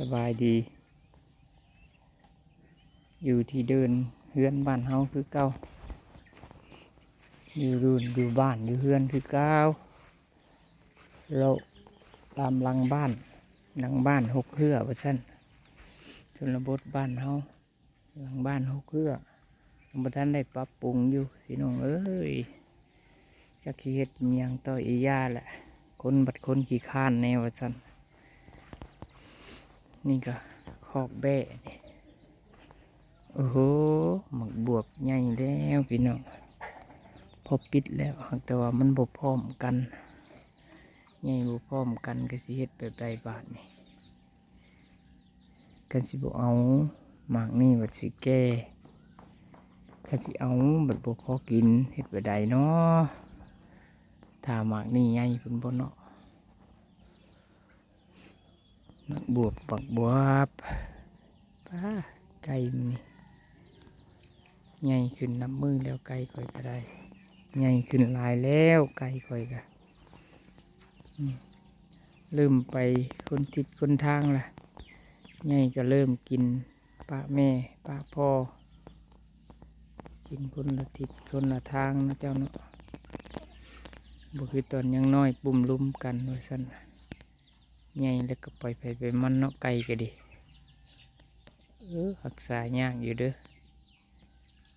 ສະບາຍດີ ຢູ່ທີ່ເດີ່ນເຮືອນບ້ານເຮົາຄືເກົ່າ ຢູ່ເດີ່ນ ຢູ່ບ້ານ ຢູ່ເຮືອນຄືເກົ່າ ເລາະຕາມຫຼັງບ້ານ ຫຼັງບ້ານຫົກເຮືອວ່າຊັ້ນ ຊົນນະບົດບ້ານເຮົາ ຫຼັງບ້ານຫົກເຮືອ ຍັງບໍ່ທັນໄດ້ປັບປຸງຢູ່ພີ່ນ້ອງເອີຍ ຈັກຊິເຮັດຫຍັງຕໍ່ອີ່ຢ່າແຫຼະ ຄົນບັດຄົນຂີ້ຄ້ານແດ່ວ່າຊັ້ນ. ນີ້ກໍຄອກແບ້ນີ້ ໂອ້ໂຫ ໝາກບວບໃຫຍ່ແລ້ວພີ່ນ້ອງ ພໍປິດແລ້ວ ຫາກແຕ່ວ່າມັນບໍ່ພ້ອມກັນ ໃຫຍ່ບໍ່ພ້ອມກັນ ກໍຊິເຮັດແບບໃດບາດນີ້? ຄັນຊິບໍ່ເອົາໝາກນີ້ບັດຊິແກ່ ຄັນຊິເອົາບັດບໍ່ພໍກິນ ເຮັດແບບໃດເນາະ? ຖ້າໝາກນີ້ໃຫຍ່ພຸ້ນບໍ່ເນາະ? ໝາກບວບ ໝາກບວບ ປ້າ ໄກ່ມັນນີ້ ໃຫຍ່ຂຶ້ນນັບມື້ແລ້ວ ໄກ່ຂ້ອຍກໍໄດ້ ໃຫຍ່ຂຶ້ນຫຼາຍແລ້ວ ໄກ່ຂ້ອຍກໍ ອືມ ເລີ່ມໄປຄົນທິດຄົນທາງລະ ໃຫຍ່ກໍເລີ່ມກິນປະແມ່ປະພໍ່ ກິນຄົນລະທິດຄົນລະທາງເນາະເຈົ້າເນາະ ບໍ່ຄືຕອນຍັງນ້ອຍປຸ້ມລຸມກັນວ່າຊັ້ນ ໃຫຍ່ແລ້ວກໍໄປໃຜໄປມັນເນາະ ໄກ່ກໍດີ ເອີ ຮັກສາຍາກຢູ່ເດີ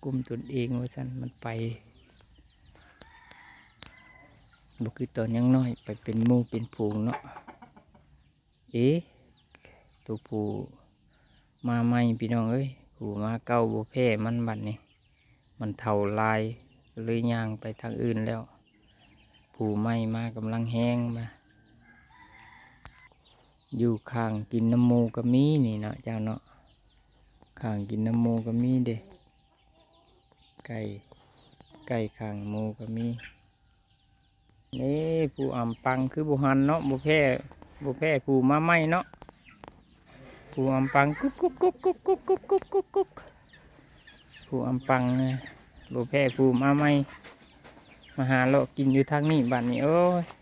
ກຸມຕົນເອງວ່າຊັ້ນ ມັນໄປ ບໍ່ຄືຕອນຍັງນ້ອຍ ໄປເປັນໝູ່ເປັນຝູງເນາະ ເອ ໂຕຜູ້ມາໃໝ່ພີ່ນ້ອງເອີຍ ຜູ້ມາເກົ່າບໍ່ແພ້ມັນບັດນີ້ ມັນເຖົ້າຫຼາຍ ກໍເລີຍຍ່າງໄປທາງອື່ນແລ້ວ ຜູ້ໃໝ່ມາກຳລັງແຮງມາ ຢູ່ຂ້າງກິນນຳໝູ່ກໍມີນີ້ເນາະເຈົ້າເນາະ ຂ້າງກິນນຳໝູ່ກໍມີເດ້ ໄກ່ ໄກ່ຂ້າງໝູ່ກໍມີ ນີ້ຜູ້ອຳປັງຄືບໍ່ຫັນເນາະ ບໍ່ແພ້ ບໍ່ແພ້ຜູ້ມາໃໝ່ເນາະ ຜູ້ອຳປັງກຸກກຸກ ຜູ້ອຳປັງນະ ບໍ່ແພ້ຜູ້ມາໃໝ່ ມາຫາເລາະກິນຢູ່ທາງນີ້ບາດນີ້ ໂອ້ຍ